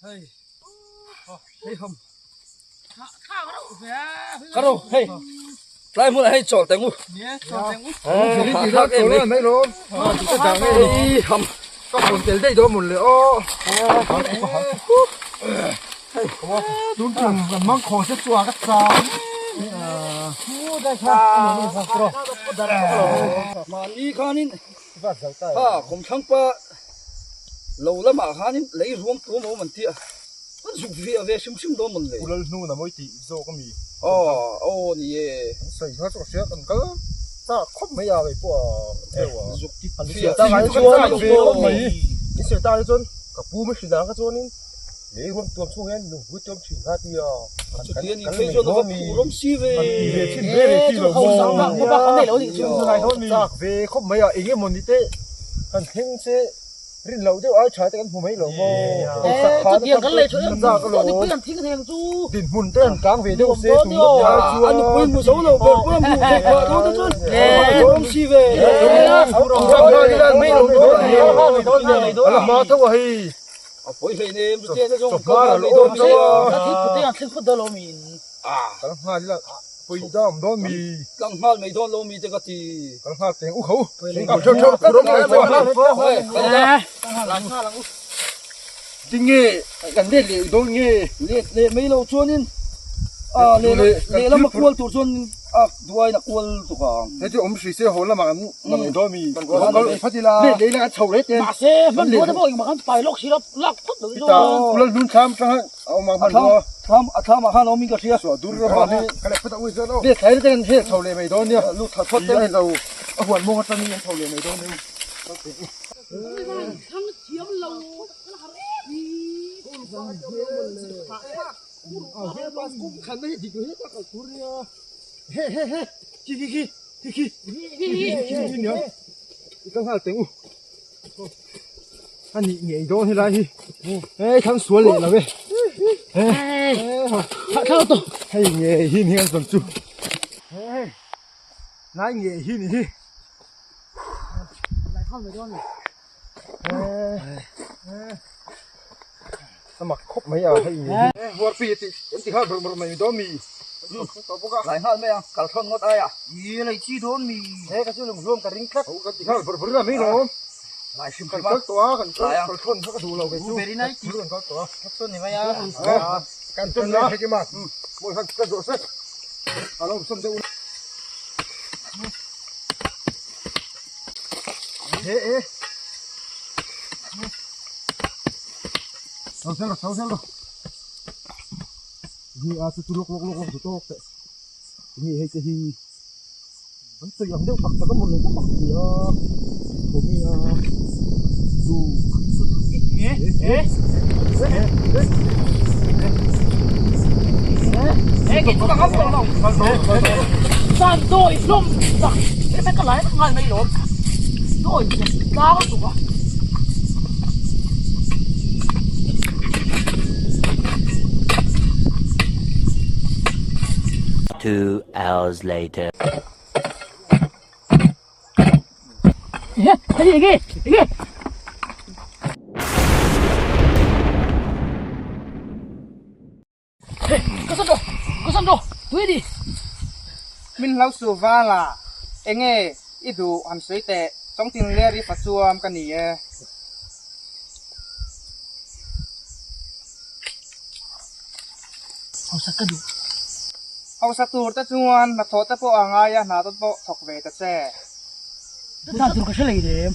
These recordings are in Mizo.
Hei. Hei ham. Karo hei. Tlai hmunah hei chawl teng u. Hei ham. Ka phone tel daih dawn mawn le aw. Tun tum kan mang khaw se chua ka chang. Mahni khanin ha kawmthlang pa lo lamah khanin lei ruang tuam a awm an tia an zuk ve ve hrim hrim dawn mawn le. Pu Lalhnuna mawi tih zawk a mi. Aw aw ni e. An sawi kha chu ka hria kan kal chak khawp mai a kei pawh a deuh a. Zuk ti An sawi tak ah chuan chak ve khawp mai. An sawi tak ah chuan ka pu mai hrilh dan kha chuanin lei ruang tuam chhung hian lungpui tuam thin kha tia. Chuti a nih phei chuan a va phu rawm si ve. Kan ti ve thin ve ve ti lo maw. Chak ve khawp mai a eng emaw ni te kan thleng che. Rin loh deuh ai tha te kan hmu mai lo maw? Chutiang kan lei tha em chu nupui an thing thei ang chu. Dinhmun te an kang ve deuh se tum lawk lai chuan. A nupui hmu zo lo ber pawh a hmuh theih phah dawn te chuan a awm si ve. A hma tho a hei. A pawi hlei nem chutiang te zawng kal nghal mai dawn se. A thil phut te an thleng phut dawn lo mi. Kal nghal ila Pui dam dawn mi. Tlang nghal mai dawn lo mi te ka ti. Kal nghal teng u ho. Theu theu rawng leh chuan. Tinge kan let leh dawn nge. Let leh mai lo chuanin a lehlam a kual tur chuan a duain a kual tuk ang. Hei chu awm hri se haw lamah kan lam dawn mi. Kal phat ila. Let leh ila kan chho reh ten. Mahse hman rual te pawh engmah kan pai lawk si lo lak phawt lo chu. Chutah Ulal hnun thlam tanga a awm ang hman rua. Thlam a thlamah khan a awm in ka hria. Chhuah dur ram ah hi ka leh phawt a ui chuan aw. Let thlai te kan hel chho leh mai dawn nia. Lut khat phawt te. Lo a huan mawng atangin an chho leh mai dawn nia. He he he khi khi khi khi khi khi khi nia i kal nghal teng u a nih ngei dawn helai hi hei thang sual leh lo e hei ngei hi ni kan zawn chu hei lai ngei hi ni hi a mak khawp mai a hei ngei hi huarpi a tih an ti nghal bawrh bawrh mai dawn mi lai nghal mai a kal thawn ngawt ai a i lei chi dawn mi he ka chu lung hluam ka ring tlat kan ti nghal bawrh bawrh la mai lawm lai hrim kan kal tawh a kan kal thawn kha ka duh lo kei chu kan kal tawh a sawn ni mai a kan tum na hei kima mawi khan ka zawh sek a lo sawm deuh He e. Chho zel rawh, chho zel rawh. Hi a chu chu lawk lawk lawk lawk chu tawk teh. Tinge hei te hi an sawi ang deuh tak tak a maw le ka mak ti a. Khawnge a chu E e e e ke chu ka ngam tawh lo. San dawi hlawm tak he ka lai ngal mai lawm. Dawi tlang tuk a. Two hours later. Hei enge enge. Ka san rawh ka san rawh tui ni. Min hlau su val a, enge i duh han sawi teh, chawngtin ler i fa chuam ka ni e. Hausa ka duh. Hausa tur te chuan hnathawh te pawh a ngai a, hna te pawh thawk ve ta che. Hna tur ka hre lei lem.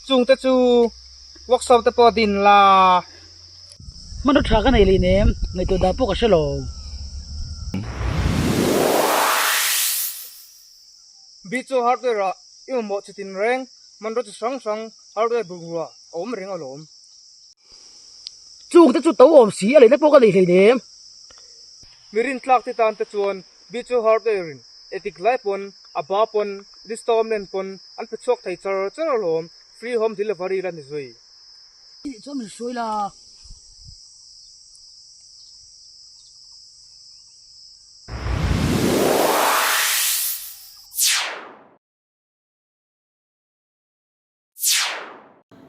Chung te chu workshop te pawh din la. Hmanraw tha ka nei lei nem, ngaihtuah dah pawh ka hre lo. Bichu hardware ah i mamawh chi tin reng, hmanraw chi hrang hrang hardware bungrua a awm reng alawm. Chung te chu to awm si a leina pawh ka nei hlei nem. Mi rintlak te tan te chuan Bichu hardware in etik lai pawn, a ba pawn, installment pawn an pe chhuak thei char char alawm, free home delivery la ni zui. Tih chuan min hruai la.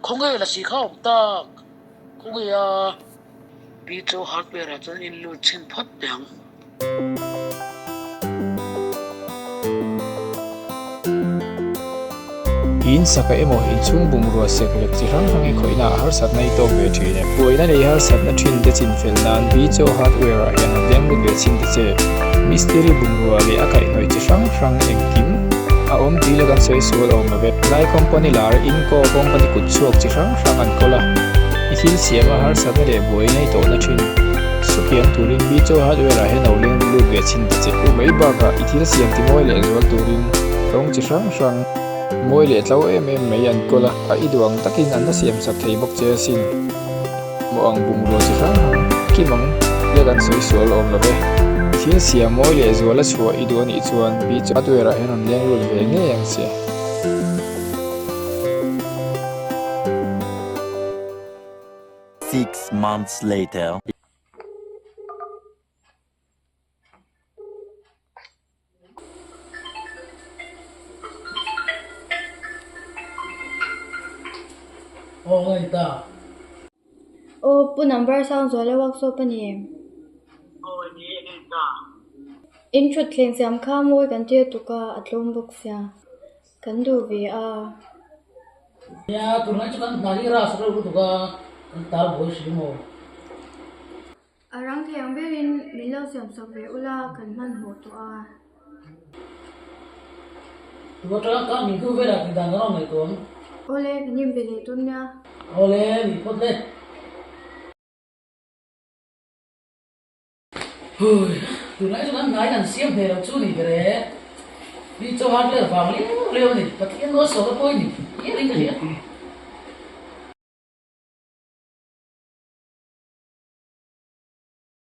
Khawnge la si kha awm tak? Khawnge a? Bicho Hardware ah chuan in lut chhin phawt teh ang. In saka emaw inchhung bungrua sek lek chi hrang hrang hi khawihna ah harsatna i tawk ve thin e. Buaina nei harsatna thin te chin fel nan Bicho Hardware ah hian an leng lut ve chhin ta che. Mistiri bungrua leh a kaihhnawih chi hrang hrang engkim a awm tih la kan sawi sual awm lo ve. Lai company lar Inco company kut chhuak chi hrang hrang an kawl a, i thil siam a harsatna leh buaina i tawhna thin. Sutiang turin Bicho Hardware ah hian lo leng lut ve chhin ta che. Chu mai bakah i thil siam ti mawi leh zual turin rawng chi hrang hrang mawi leh tlo em em mai an kawl a, a i duh ang takin an la siam sak thei bawk che asin. Maw ang bungrua chi hrang hrang kim ang tia kan sawi sual awm lo ve. I thil siam mawi leh zual a chhuah i duh anih chuan Bicho Hardware ah hian rawn leng lut ve ngei ang che. 6 months later. Aw ngai ta. Aw pu number sang zuala workshop a ni em? Aw ni e ngai ta. In thut thleng siam kha mawi kan tir tuk a, a tlawm bawk sia. Kan duh ve a. Nia, tunlai chu kan hna hi ras reuh lutuk a, kan tar buai hrim aw. A rang thei ang berin min lo siam sak ve ula kan hmanhmawh tawh a. Tu atanga ka min hnu velah tih dan ka rawn ngaihtuah ang. Awle, kan inbe leh dawn nia. Awle, nih phawt le. Hui, tunlai chu kan hnaiin an siam hle lo chu ni ber e. Mi chaw hardware vang liau liau a ni. Pathian nawn sawm a pawi ni hialin ka hria.